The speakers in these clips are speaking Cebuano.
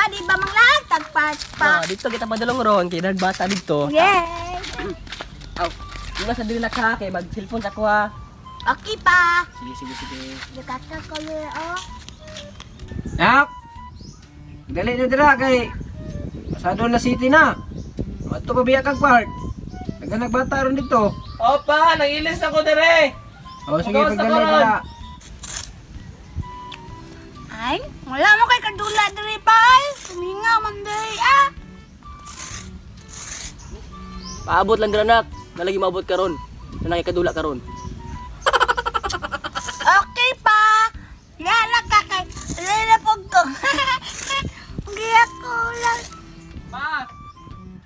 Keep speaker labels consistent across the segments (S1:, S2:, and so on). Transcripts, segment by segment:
S1: Di ba manglaag tag park pa?
S2: Oh, dito kita padulong ron kay nagbata dito.
S1: Yay!
S2: Aw, di ba sa dili na ka kay mag cellphone sa ako ha.
S1: Okay pa.
S2: Sige, sige, sige.
S1: Dikata ko oh.
S3: Nak! Dali na dira kay pasado na city na. Madto pa biya kag park. Daghang nagbata ron dito.
S4: Opa, nangilis ako dire.
S3: O sige,
S4: Magawas
S3: pagdali
S4: ako ron.
S3: dira.
S1: Ay, wala mo kay kadula diri pa ay. Tuminga man diri ah.
S2: Paabot lang dira nak. Nalagi maabot karon. Na nakikadula karon.
S1: Okay pa. Yala ka kay lila pog ko. Giya ko lang.
S4: Pa.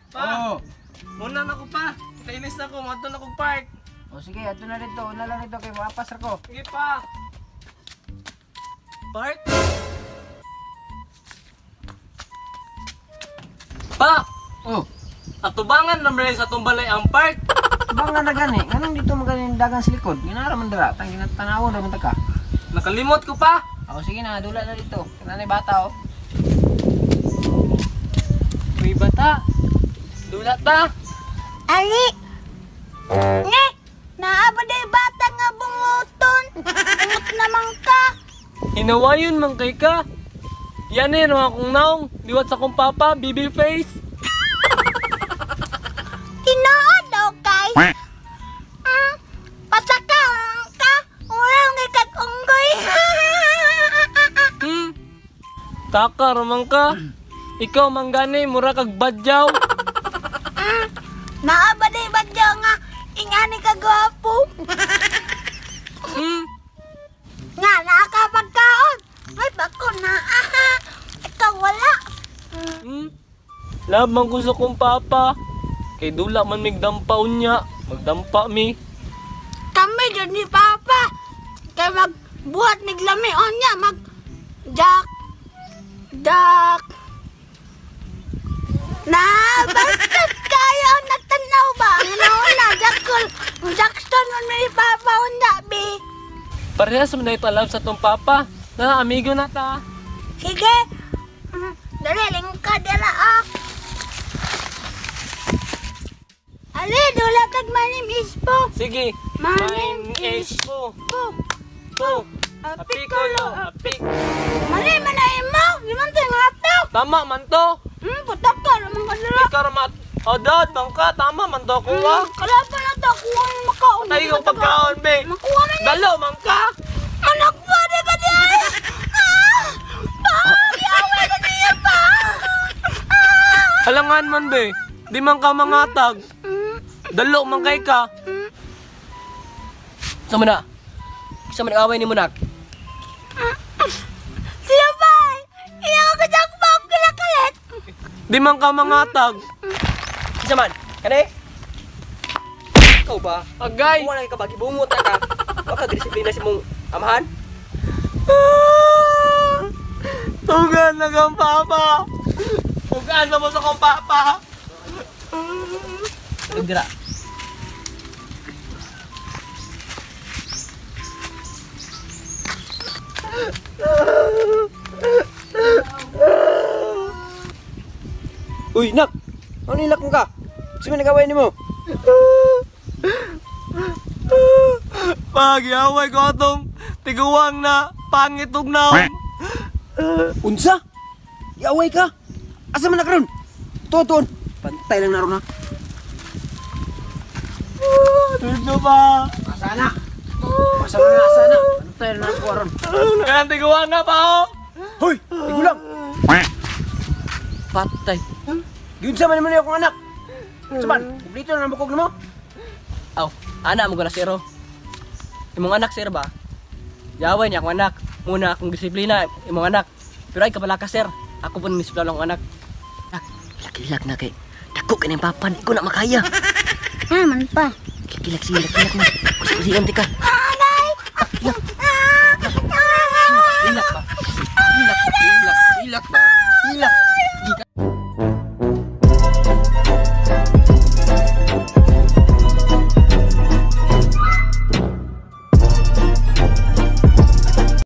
S4: Pa.
S3: Oh.
S4: Muna na ko pa. Kainis ako, madto na kog park.
S3: O sige, ato na dito, una lang dito kay mapas ra ko.
S4: Sige pa. Park? Pa!
S3: Oh,
S4: Atubangan na meron sa atong balay ang park.
S3: banga na gani. Nganong dito maganing dagan sa likod? Ginara man dira, tang ginatanawon ra man ta ka.
S4: Nakalimot ko pa.
S3: O sige na, dula na dito. Kananay bata oh.
S4: May bata. Dula ta.
S1: Ali. Nge, naa ba day bata nga bunguton? Ungot naman ka.
S4: Hinawayon man kay ka. Yan eh, no akong naong. Liwat sa akong papa, baby face.
S1: Tinuod daw kay. Pasaka ka. Wala ngay kag unggoy.
S4: Taka, ramang ka. Ikaw manggani, mura kag badyaw.
S1: Naa ba day badyaw nga ingani ka gwapo? Nga naa ka pagkaon. Ay bako naa. Ikaw wala.
S4: Love man ko sa kong papa. Kay dula man migdampa unya. Magdampa mi.
S1: Kami jud ni papa. Kay magbuhat miglami onya mag Jack Jack. Na basta kayo nagtanaw ba? Ano na Jackson Jackson man may papa unya bi.
S4: Parehas man na ito love sa tong papa. Na amigo na ta.
S1: Sige. Dali lingkad dira ah. Ali, dula kag my name is po.
S4: Sige.
S1: My
S4: My
S1: name
S4: name is Po.
S1: Po.
S4: Po. Apikolo. Apik.
S1: Mali man na imo. Di man to nga ato.
S4: Tama man to.
S1: Putak ka naman ka dira.
S4: Ikaw ramat. O dad, bangka. Tama man to kuha.
S1: Kalaban na to kuha mo makaon.
S4: Tayo kong pagkaon, be.
S1: Makuha man ni.
S4: Dalo, mangka.
S1: Anak ba di ka di? Ah! Pa, giaway ka niya pa. Ah!
S4: Halangan man, be. Di man ka mangatag. Dalo man kay ka.
S2: Sa mo na? Sa man away ni mo nak.
S1: Siya ba? Iyaw ka sa akong kilakalit.
S4: Di man ka mangatag.
S2: Isa man. Kani? Ikaw ba?
S4: Agay.
S2: Kung wala ka ba gibungot na ka. Wa ka disiplina sa imong amahan.
S4: Tugan na kang papa. Tugan na mo sa kong papa.
S2: Tulog dira.
S3: Uy, nak! Ano ilak mo ka? Sino nagaway nimo?
S4: Pagyaway ko atong tiguang na pangit og naong.
S3: Unsa? Giaway ka? Asa man na karon? Tuon, Pantay lang naron ha.
S4: Dito ba?
S3: Asa na? Asa na, asa na? Pantay lang na ako aron.
S4: Kaya tiguang na pa oh.
S3: Hoy, tigulang.
S2: Patay.
S3: Giunsa man nimo akong anak? Unsa man? Kumpleto na ang bukog nimo?
S2: Aw, ana mo gana siro. Imong anak sir ba? Yaway niya akong anak. Muna akong disiplina imong anak. Pero ay kapala ka sir. Ako po ni disiplina akong anak. Nak, hilak-hilak na kay. Dako kay ning papa, di ko na makaya.
S1: Ah, man pa.
S2: Hilak-hilak sige, hilak-hilak na. Kusi-kusian ti ka.
S1: Anay!
S2: Hilak.